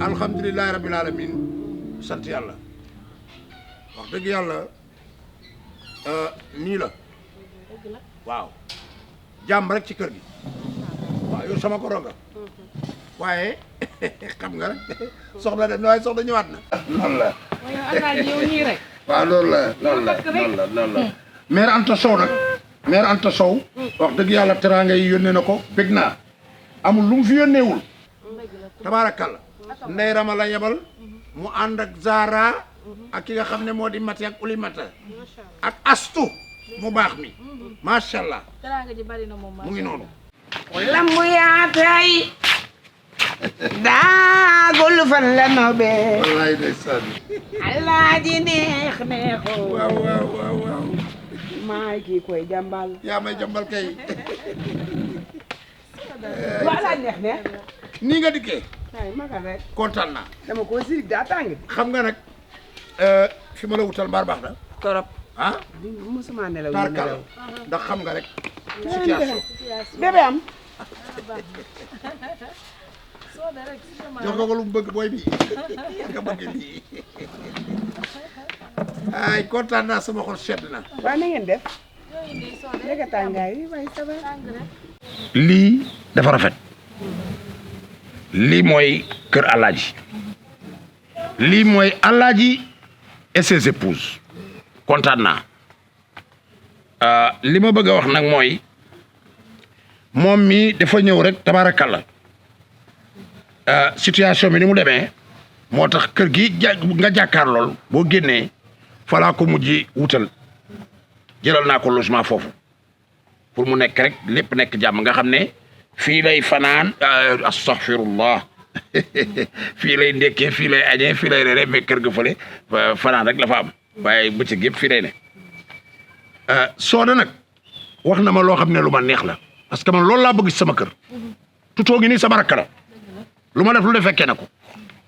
alhamdulillahi rabbil alamin sant yàlla wax dëgg yàlla nii la waaw jàmm rek ci kër gi waaw yow sama ko ronga waaye xam nga rek soxna dem na waaye soxna ñëwaat na loolu la yow nii rek waaw loolu la mère Anta Sow nag mère Anta Sow wax dëgg yàlla teraanga yi yónnee na ko bég naa amul lu mu fi yónneewul tabaarakalla ndey Rama la yebal mu ànd ak Zara ak ki nga xam ne moo di Mati ak Ulimata ak Astu mu baax mi macha allah mu ngi noonu. lambu yaa tay daagul fan la nobe wallaay ndeysaan alaaji neex neexoo waaw maay kii koy jàmbal yaa may jàmbal kay wala neex neex nii nga dikkee ay magal rek kontaan naa dama ko sirig daa tàng xam nga nag fi ma la wutal mbaar baax na torop ah musuma nelaw tarkal ndax xam nga rek situation bébé am jox nga ko lu mu bëgg booy bi nga bëgg lii ay kontaan naa sama xol sedd na waa na ngeen def léegi tàngaay yi waaye ça va lii dafa rafet lii mooy kër Alaaji lii mooy Alaaji et ses épouses kontaan naa li ma bëgg a wax nag mooy moom mi dafa ñëw rek tabaarakalla situation bi ni mu demee moo tax kër gi nga jàkkaar lool boo génnee falaa ko mujj wutal jëlal naa ko logement foofu pour mu nekk rek lépp nekk jàmm nga xam ne fii lay fanaan astaghfirullah fii lay ndekkee fii lay añee fii lay reere mais kër ga fële fanaan rek la fa am waaye bëccëg yëpp fii lay ne Soda nag wax na ma loo xam ne lu ma neex la parce que man loolu laa bëgg ci sama kër tutoo ngi nii sama rakk la lu ma def lu de fekkee na ko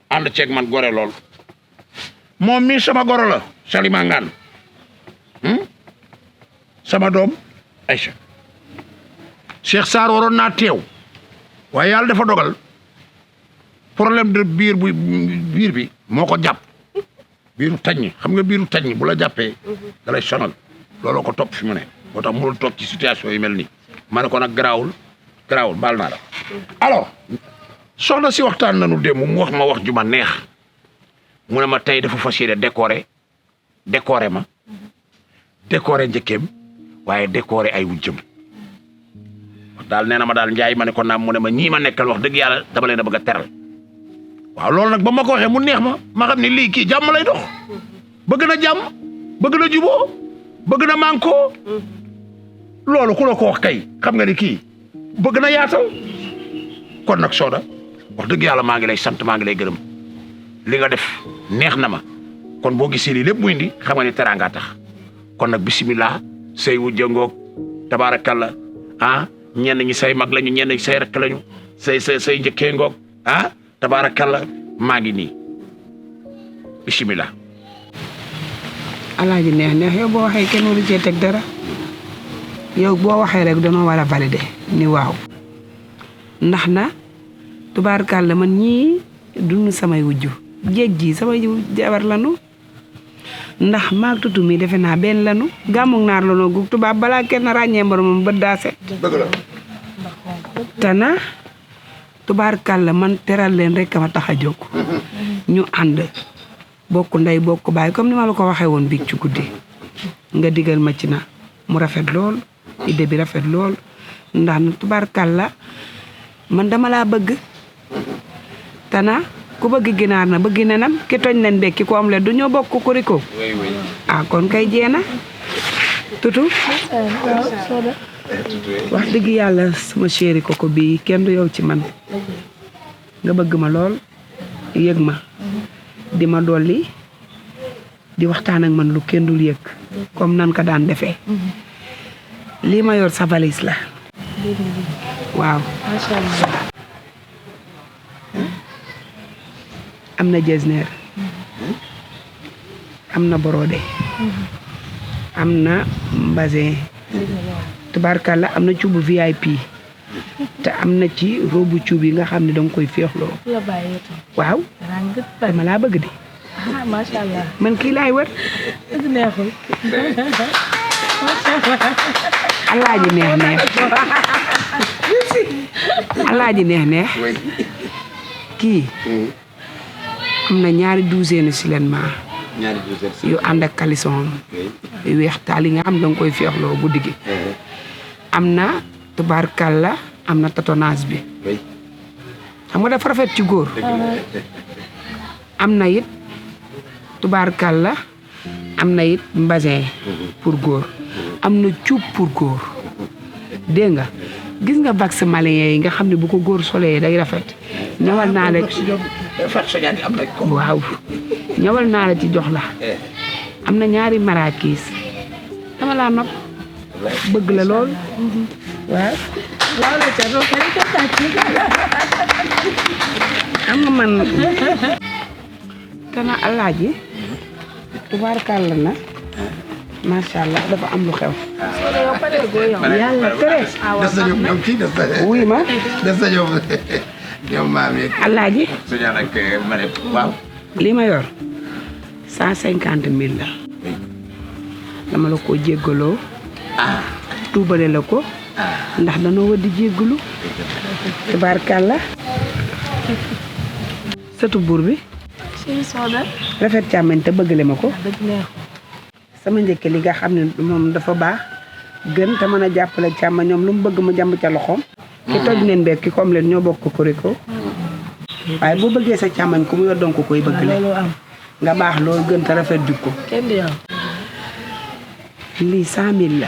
ànd ceeg man gore lool moom mii sama goro la Salima Ngane sama doom Aïcha Cheikh Sarr waroon naa teew waaye yàlla dafa dogal problème de biir bi moo ko jàpp biiru taññ xam nga biiru taññ bu la jàppee da lay sonal looloo ko topp fi mu ne moo tax mënul toog ci situation yi mel nii ma ne ko nag garaawul baal naa la alors soxna si waxtaan nañu démb mu wax ma wax ju ma neex mu ne ma tey dafa fas yéene décorer ma décorer njëkkeem waaye décorer ay wujjëm daal nee na ma daal njaay ma ne ko naam mu ne ma ñii ma nekkal wax dëgg yàlla dama leen a bëgg a teral waaw loolu nag ba ma ko waxee mu neex ma xam ne lii kii jàmm lay dox bëgg na jàmm bëgg na juboo bëgg na mànkoo loolu ku la ko wax kay xam nga ni kii bëgg na yaatal kon nag Soda wax dëgg yàlla maa ngi lay sant maa ngi lay gërëm li nga def neex na ma kon boo gisee lii lépp muy indi xam nga ni teraanga tax kon nag bisimilah say wu jëngoog tabaarakalla ñenn ñi say mag lañu ñenn ñi say rakk lañu say njëkkee ngoog tabaarakalla maa ngi nii bisimilah. alaaji neex yow boo waxee kenn waru cee teg dara yow boo waxee rek danoo war a valider ni waaw ndax na tubaarkàlla man ñii duñu samay wujju jéeg ji samay jabar lanu ndax maag tutu mi defe naa benn lanu gàmmug naar lanoo gug tubaab balaa kenn ràññee moromam bët daa set te na tubaarkàlla man teral leen rek ma tax a jóg ñu ànd bokk ndey bokk baay comme ni ma la ko waxee woon biig ci guddi nga digal ma ci na mu rafet lool idée bi rafet lool ndax na tubaarkàlla man dama laa bëgg te na ku bëgg ginaar na bëgg nenam ki toñ nen bekki ko am le du ñoo bokk ko riko kon kay jeena tutu wax dëgg yàlla sama chéri koko bi kenn du yow ci man nga bëgg ma lool yëg ma di ma dolli di waxtaan ak man lu kenn dul yëg comme nan ko daan defee lii ma yor sa valise la waaw macha allah. am na jesner am na borode am na mbasin tubaarkàlla am na cuubu VIP te am na ci robu cuub yi nga xam ne danga koy féexloo la bàyyi itam. waaw dama laa bëgg di ah macha allah. man kii laay wër dëgg neexul. alaaji neex alaaji neex kii am na ñaari douzaine silenement yu ànd ak caleçon yu weex taal yi nga xam danga koy féexloo guddi gi am na tubaarkàlla am na tatonnage bi xam nga dafa rafet ci góor am na it tubaarkàlla am na it mbasin pour góor am na cuub pour góor dégg nga gis nga vax malien yi nga xam ne bu ko góor solee day rafet ñëwal naa la waaw ñëwal naa la ci jox la am na ñaari marakis dama laa nopp bëgg la lool waaw loolu ca loolu kenn ko tàcc. am nga man kana alaaji tubaarkàlla na macha allah dafa am lu xew yow pare goo yow. yàlla tere des na ñoom kii des na wuy ma des na ñoom maam yeeg alaaji suñu nag ma ne waaw li ma yor 150 000 la dama la ko jéggaloo tuubale la ko ndax danoo war di jéggalu tubaarkàlla sëtu buur bi si Soda. rafet càmmeñ te bëggale ma ko dëgg neexul. sama njëkke li nga xam ne moom dafa baax gën te mën a jàppale càmma ñoom lu mu bëgg mu jàmb ca loxoom ki toj leen beeg ki comme leen ñoo bokk koriko waaye boo bëggee sa càmmañ ku mu yor donc koy bëggale loolu am. nga baax loolu gën te rafet jukko kenn du yow. lii 100 000 la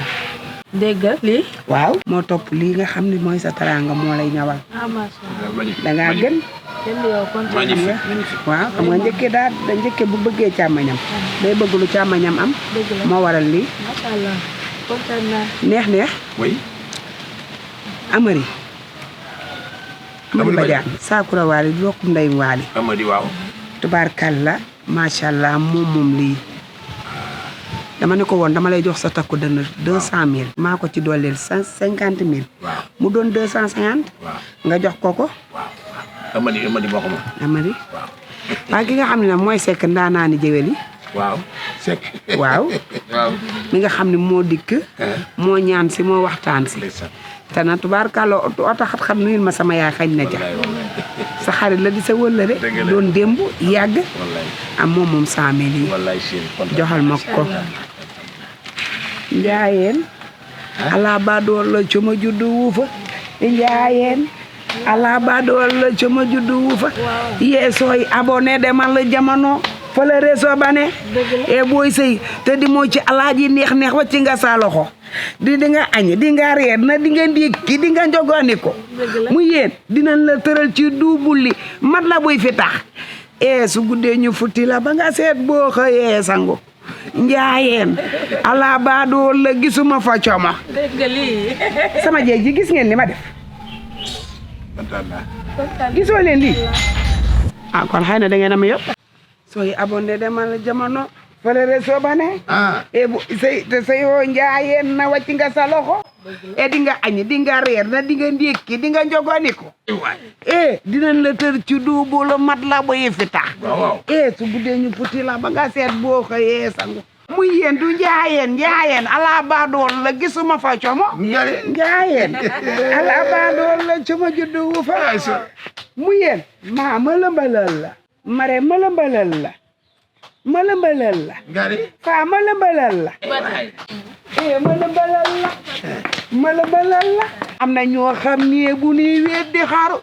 dégg nga lii. waaw moo topp lii nga xam ne mooy sa teraanga moo lay ñawal ah macha allah. dangaa gën kenn du yow kontaan naa. waaw xam nga njëkke daa da njëkke bu bëggee càmmañam day bëgg lu càmmañam am dëgg la moo waral lii macha allah kontaan naa. neex oui amari Amari Badiane saakura waali bokk ndey waali Amady waaw tubaarkàlla macha allah moom lii dama ne ko woon dama lay jox sa takku dënn 200 000 maa ko ci dooleel 150 000 waaw mu doon 250 waaw nga jox ko waaw Amady moo ko moom amari waaw waa ki nga xam ne nag mooy sekk ndaanaani jëwel yi waaw Seck waaw waaw mi nga xam ne moo dikk moo ñaan si moo waxtaan si ndeysaan te na tubaarkàlla oto xat-xat nuyul ma sama yaay xañ na ja wallaay wallaay sa xarit la di sa wëllëre Dëgg la. doon démb yàgg wallaay am moom 100 000 yi wallaay Chine kontaan joxal ma ko njaayeen ala ba dool la coma juddu wuufa njaayeen ala ba dool la coma juddu wuufa yeesooy abonné demal la jamono fa la réseau ba ne e booy sëy te di moo ci alaaji neex wacc nga sa loxo di nga añ di nga reer na di nga ndékki di nga njogooni ko mu yéen dinañ la tëral ci duubul li mat la buy fi tax e su guddee ñu futti la ba nga seet boo xëyee sangu njaayeen ala ba dool la gisuma fa coma dégg nga lii. sama jeeg ji gis ngeen li ma def kontaan naa gisoo leen lii ah kon xëy na da ngeen am yëpp sooy abonné demal jamono fële réseau ba ne e bu sëy te sëyoo njaayeen na wàcc nga sa loxo e di nga añ di nga reer na di nga ndékki di nga njogoni ko e dinañ la tër ci duubulu mat la bu yi fi tax waaw e su guddee ñu puti la ba nga seet boo xëyee sangu muy yéen du njaayeen ala ba dool la gisuma fa como njaayeen ala ba dool la coma juddu wu fa mu yéen maa mëlëmbalal la mare mëlëmbalal la faa mëlëmbalal la mëlëmbalal la am na ñoo xam ne bu nuy weet di xaru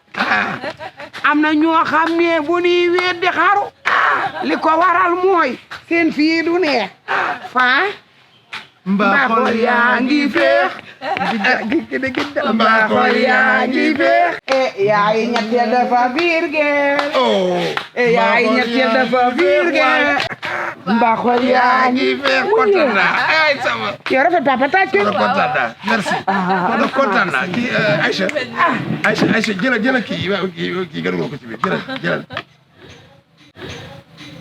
am na ñoo xam ne bu nuy weet di xaru li ko waral mooy seen fii du neex faa mbaaxol yaa ngi feex mbaaxol yaa ngi feex yaay ñetteel dafa biir geel yaay ñetteel dafa biir geel mbaa xool yaa ngi fee kontaan naa ay sama yow rafet papa tàcc kontaan naa merci man kontaan naa kii Aïcha jëlal kii kii nga dugal ko ci biir jëlal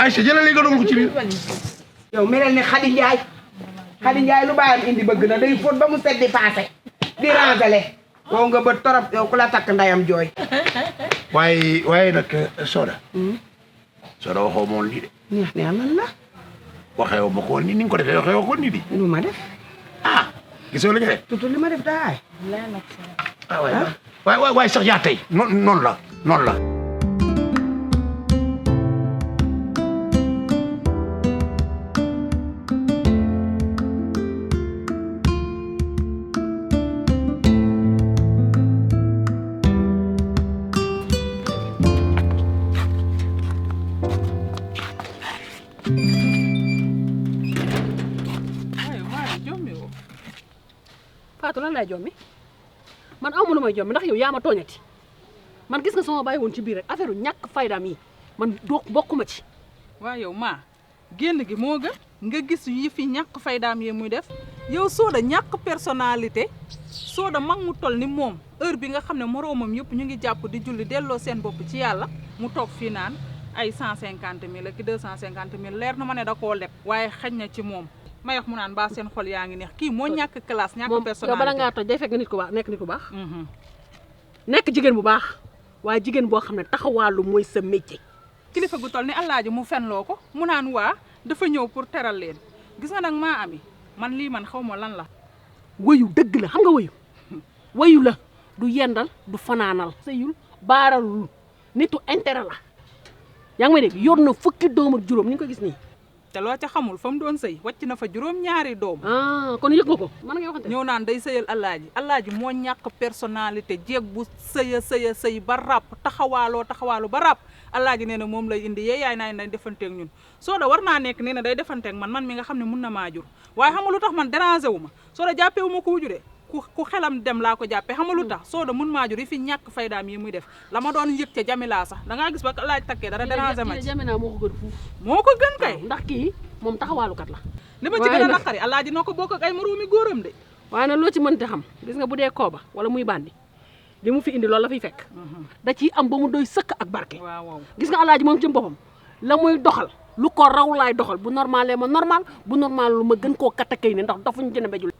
Aïcha jëlal li nga dugal ko ci biir yow melal ne Khady Ndiaye lu bàyyam indi bëgg na day fóot ba mu set di passé di rangale wow nga bët torop yow ku la takk ndayam jooy waaye nag Soda waxoo moon lii de neex lan la waxee ma ko ni nga ko defee waxee ko ni di lu ma def gisoo li nga def tutu li ma def daay waay sax yaa tey noonu la Fatou lan lay jommi man aw ma lu may jommi ndax yow yaa ma tooñati man gis nga sama bàyyi woon ci biir rek affaire ñàkk faydaam yi man bokkuma ci. waaw yow maa génn gi moo gën nga gis yi fi ñàkk faydaam yi muy def yow Soda ñàkk personnalité Soda mag mu toll ni moom heure bi nga xam ne moroomam yëpp ñu ngi jàpp di julli delloo seen bopp ci yàlla mu toog fii naan ay 150 000 ak 250 000 leer na ma ne da koo leb waaye xañ na ci moom. may wax mu naan ba seen xol yaa ngi neex kii moo ñàkk classe ñàkk personnalité yow bala ngaa toj day fekk nit ku baax nekk nit ku baax nekk jigéen bu baax waaye jigéen boo xam ne taxawaalu mooy sa métier. kilifa gu toll ni Alaaji mu fenloo ko mu naan waa dafa ñëw pour teral leen gis nga nag maa ami man lii man xaw ma lan la wëyu dëgg la xam nga wëyu la du yendal du fanaanal sëyul baaralul nitu intérêt la yaa ngi may dégg yor na fukki doom ak juróom ni nga ko gis nii te loo ca xamul fa mu doon sëy wàcc na fa juróom-ñaari doom. kon yëg nga ko man nga waxante ñëw naan day sëyal Alaaji moo ñàkk personnalité jéeg bu sëy ba ràpp taxawaalu ba ràpp Alaaji nee na moom lay indi yee yaay naa day defanteeg ñun Soda war naa nekk nee na day defanteeg man mi nga xam ne mun na maa jur waaye xam nga lu tax man déranger wu ma Soda jàppee wu ma ko wuju de ku xelam dem laa ko jàppee xam nga lu tax Soda mun maa jur yi fi ñàkk faydaam yi muy def la ma doon yëg ca Jamila sax da ngaa gis ba Alaaji takkee dara déranger ma ci Jamila moo ko gën fuuf moo ko gën kay ndax kii moom taxawaalukat la li ma ci gën a naqari Alaaji noo ko bokk ak ay moroomi góoram de waaye nag loo ci mënte xam gis nga bu dee kooba wala muy bandi li mu fi indi loolu la fiy fekk da ciy am ba mu doy sëkk ak barke waaw gis nga Alaaji moom ci boppam la muy doxal lu ko raw laay doxal bu normalé ma normal bu normal lu ma gën koo katakay ne ndax dafuñu jëne mbéjul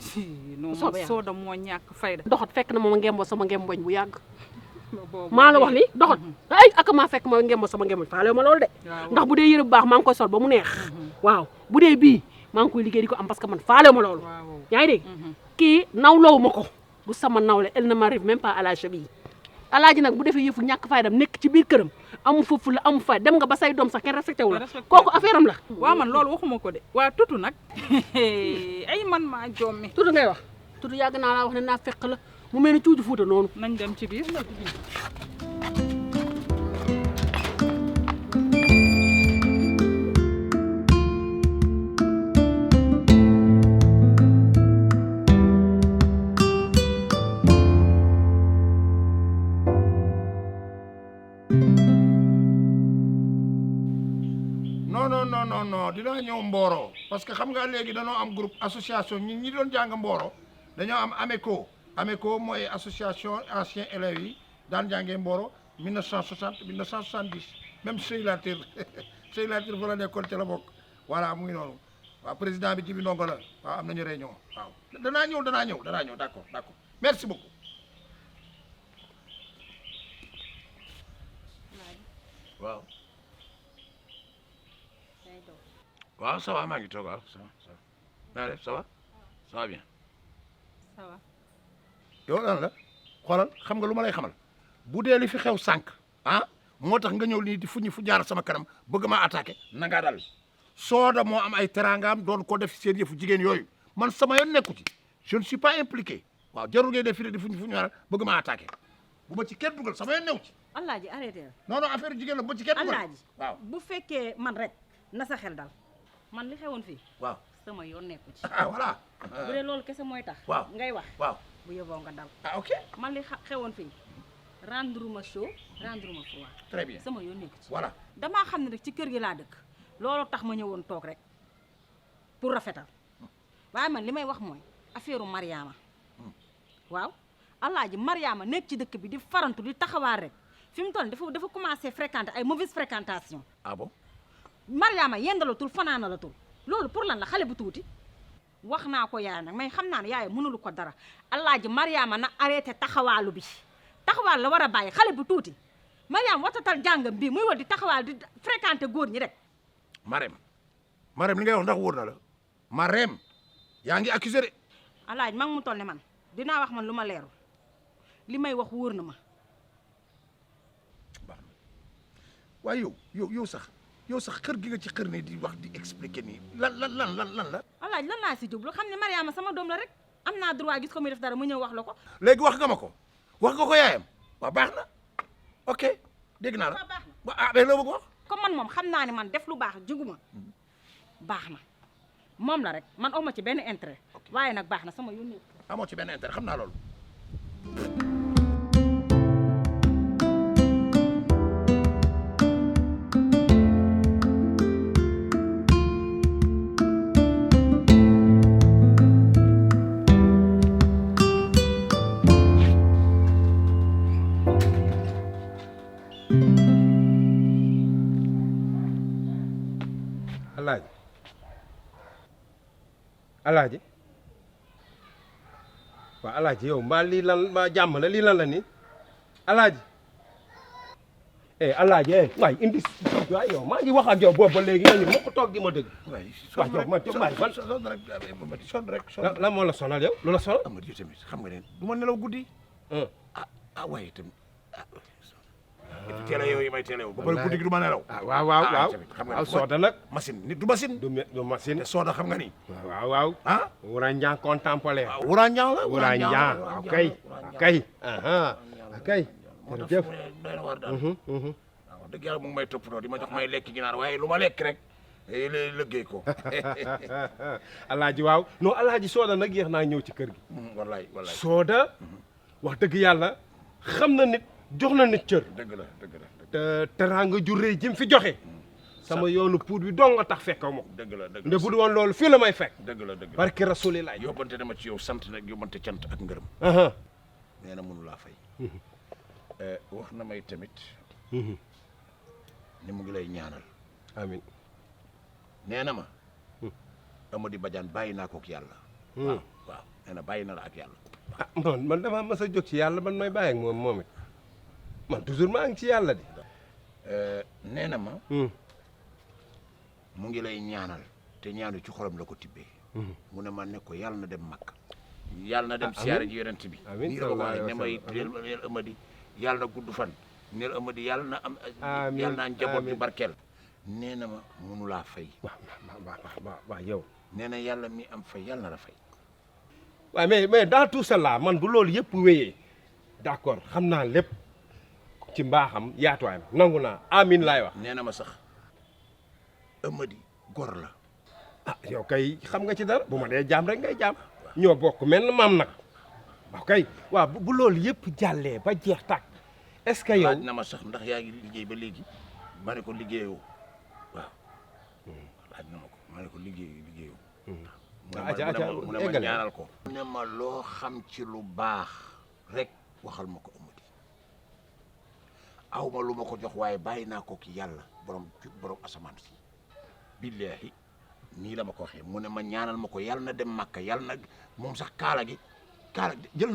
non Soda moo ñàkk fayda doxat fekk na ma ngemboo sama ngemboñ bu yàgg maa la wax li doxat ay ak maa fekk ma ngemboo sama ngemboñ faale ma loolu de ndax bu dee yëre bu baax maa ngi koy sol ba mu neex waaw bu dee bii maa ngi koy liggéey di ko am parce que man faale ma loolu yaa ngi dégg kii nawloowu ma ko du sama nawle elle ne m'arrive même pas à la cheville Alaaji nag bu defee yëfu ñàkk faydam nekk ci biir këram amu foofu la amu fay dem nga ba say doom sax kenn respecté wu la kooku affaire am la waaw man loolu waxuma ko de waa tutu nag ay man maa jommi tutu ngay wax tutu yàgg naa laa wax ne naa fekk la mu mel ni cuuju fuuta noonu nañ dem ci biir non dinaa ñëw Mboro parce que xam nga léegi dañoo am groupe association ñi doon jàng Mboro dañoo am AMECO mooy association anciens élèves yi daan jàngee Mboro 1960 1970 même Seylatir fa la nekkoon ca la bokk voilà mu ngi noonu waaw président bi ci bi ndongo la waaw am nañu réunion waaw danaa ñëw d'accord merci beaucoup waaw ça va maa ngi toog waaw ça va naa def ça va bien ça va yow lan la xoolal xam nga lu ma lay xamal bu dee li fi xew sànq moo tax nga ñëw nii di fu jaar sama kanam bëgg maa attaqué na ngaa dal Soda moo am ay teraangaam doon ko def seen yëfu jigéen yooyu man sama yoon nekku ci je ne suis pas impliqué waaw jarul ngay def fii di fu ñu jaar bëgg maa attaqué bu ma ci kenn dugal sama yoon new ci Alaaji arrêté non affaire jigéen la bu ma ci kenn dugal Alaaji waaw bu fekkee man rek na sa xel dal man li xewoon fii waaw sama yoon nekku ci voilà bu dee loolu kese mooy tax waaw ngay wax waaw bu yóbboo nga dal ok man li xewoon fii rendre ma chaud rendre ma froid très bien sama yoon nekku ci voilà damaa xam ne rek ci kër gi laa dëkk loolu tax ma ñëwoon toog rek pour rafetal waaye man li may wax mooy affaire Mariama waaw alaaji Mariama nekk ci dëkk bi di farantu di taxawaar rek fi mu toll dafa commencé fréquenter ay mauvaise fréquentation ah bon Mariama yendalatul fanaanalatul loolu pour lan la xale bu tuuti wax naa ko yaay nag may xam naa ne yaay mënulu ko dara alaaji Mariama na arrêté taxawaalu bi taxawaal la war a bàyyi xale bu tuuti Mariama watatal jàngam bii muy war di taxawaal di fréquenter góor ñi rek Marème li ngay wax ndax wóor na la Marème yaa ngi accusé de alaaji mag mu toll ne man dinaa wax man lu ma leerul li may wax wóor na ma baax na waaye yow sax kër gi nga ci kër ne di wax di expliquer nii lan la alaaji lan laa si jublu xam ne Mariama sama doom la rek am naa droit gis ko muy def dara mu ñëw wax la ko léegi wax nga ma ko wax nga ko yaayam waaw baax na ok dégg naa la waaw baax na waaw ah mais loo bëgg wax comme man moom xam naa ne man def lu baax juguma baax na moom la rek man awma ci benn intérêt waaye nag baax na sama yónnee amoo ci benn intérêt xam naa loolu alaaji waaw alaaji yow mbaa lii lan mbaa jàmm la lii lan la nii alaaji alaaji waay indi waay yow maa ngi wax ak yow boobu ba léegi nga ñu ma ko toog di ma dëgg waaw yow man son rek lan moo la sonal yow lu la sonal Amady yow tamit xam nga ne du ma nelaw guddi waaye tamit teel a yow yi may teel a yow ba pare guddi gi du ma nelaw waaw xam nga waaw sooda nag machine nit du machine du machine te sooda xam nga ni waaw Wuranjaan contemporain Wuranjaan la Wuranjaan waaw kay kay jërëjëf doy na war daal waaw dëgg yàlla mu ngi may toppatoo di ma jox may lekk ginaar waaye lu ma lekk rek liggéey ko alaaji waaw non alaaji sooda nag yéex naa ñëw ci kër gi wallaay sooda wax dëgg yàlla xam na nit jox na nit cër dëgg la te teraanga ju rëy ji mu fi joxe sama yoonu puut bi dong nga tax fekkaw ma ko dëgg la nde bu du woon loolu fii la may fekk dëgg la barke rasulilaay yóbbante dama ci yow sant nag yóbbante cant ak ngërëm nee na mënu laa fay wax na may tamit ni mu ngi lay ñaanal amin nee na ma Amady Badiane bàyyi naa ko ak yàlla waaw nee na bàyyi na la ak yàlla non man dama mas a jóg ci yàlla man may bàyyi ak moom it man toujours maa ngi ci yàlla di nee na ma mu ngi lay ñaanal te ñaanu ci xolam la ko tibbee mu ne ma ne ko yàlla na dem Makka yàlla na dem siyaare ji yonent bi nii la ko waxee ne may neel Amady yàlla na gudd fan neel Amady yàlla na am yàlla na njaboot bi barkeel nee na ma mënu laa fay waaw yow nee na yàlla mi am fay yàlla na la fay waaw mais dans tout cela man bu loolu yëpp wéyee d'accord xam naa lépp ci mbaaxam yaatuwaayam nangu naa amin laay wax nee na ma sax Amady gor la yow kay xam nga ci dara bu ma dee jaam rek ngay jaam ñoo bokk mel na maam nag waaw kay waaw bu loolu yëpp jàllee ba jeex tàkk est-ce que yow laaj na ma sax ndax yaa ngi liggéey ba léegi ma ne ko liggéeyoo waaw laaj na ma ko ma ne ko liggéeyoo mu ne ma ñaanal ko mu ne ma loo xam ci lu baax rek waxal ma ko Amady aw ma lu ma ko jox waaye bàyyi naa ko ki yàlla borom asamaan si billaahi nii la ma ko waxee mu ne ma ñaanal ma ko yàlla na dem Makka yàlla na moom sax kaala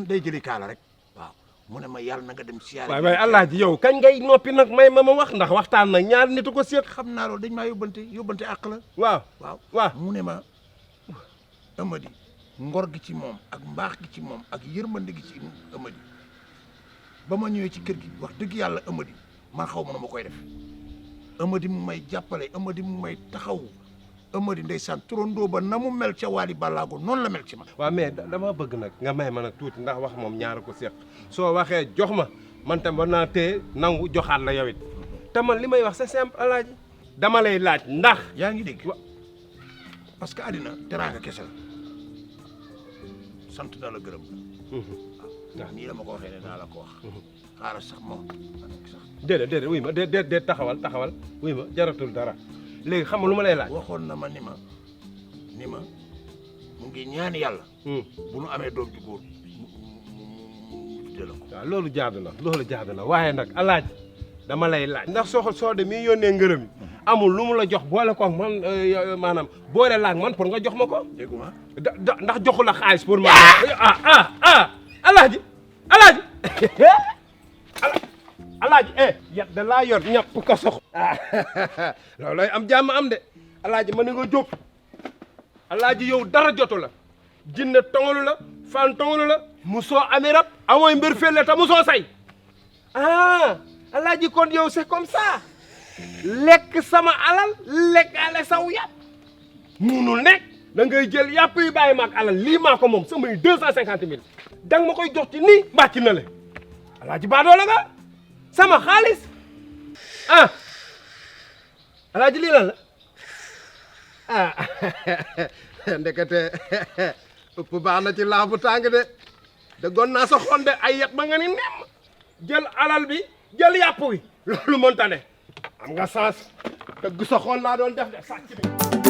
day jëli kaala rek waaw mu ne ma yàlla na nga dem siyaare waaye alaaji yow kañ ngay noppi nag may ma wax ndax waxtaan nag ñaar nitu ko séq xam naa loolu dañ maa yóbbante àq la waaw mu ne ma Amady ngor gi ci moom ak mbaax gi ci moom ak yërmande gi ci Amady ba ma ñëwee ci kër gi wax dëgg yàlla Amady man xaw ma na ma koy def Amady mu may jàppale Amady mu may taxaw Amady ndeysaan turandoo ba na mu mel ca Waly Ballago noonu la mel ci man. waaw mais dama bëgg nag nga may ma nag tuuti ndax wax moom ñaar ko séq soo waxee jox ma man tam war naa téye nangu joxaat la yow it te man li may wax c'est simple alaaji dama lay laaj ndax yaa ngi dégg parce que àddina teraanga kese la sant naa la gërëm la waaw nii la ma ko waxee ne naa la ko wax xaaral sax moom sax déedéet wuy ma déet taxawal wuy ma jaratul dara léegi xam nga lu ma lay laaj waxoon na ma ni ma ni ma mu ngi ñaan yàlla bu nu amee doom ju góor mu tuddee la ko. waaw loolu jaadu na waaye nag alaaji dama lay laaj ndax soo de mi yónnee ngërëm yi amul lu mu la jox boole ko ak man maanaam boole laag man pour nga jox ma ko. dégguma ndax joxu la xaalis pour ma. alaaji alaaji yat da laa yor ñàpp ko sox loolooy am jàmm am de alaaji mën nga jóg alaaji yow dara jotu la jinne tongalu la fan tongalu la musoo amee rab amooy mbir felle ta musoo say alaaji kon yow c'est comme ça lekk sama alal lekkaale saw yàpp munul nekk da ngay jël yàpp yi bàyyi maag alal lii maa ko moom samay 250 000 danga ma koy jox ci nii mbàcc na le alaaji baadoo la nga sama xaalis alaaji lii lan la ndekete ëpp baax na ci laax bu tàng de dëggoon naa sa xol de ay yet ba nga ni nemm jël alal bi jël yàpp wi loolu mënta ne am nga sens dëgg sa xol laa doon def de sàcc bi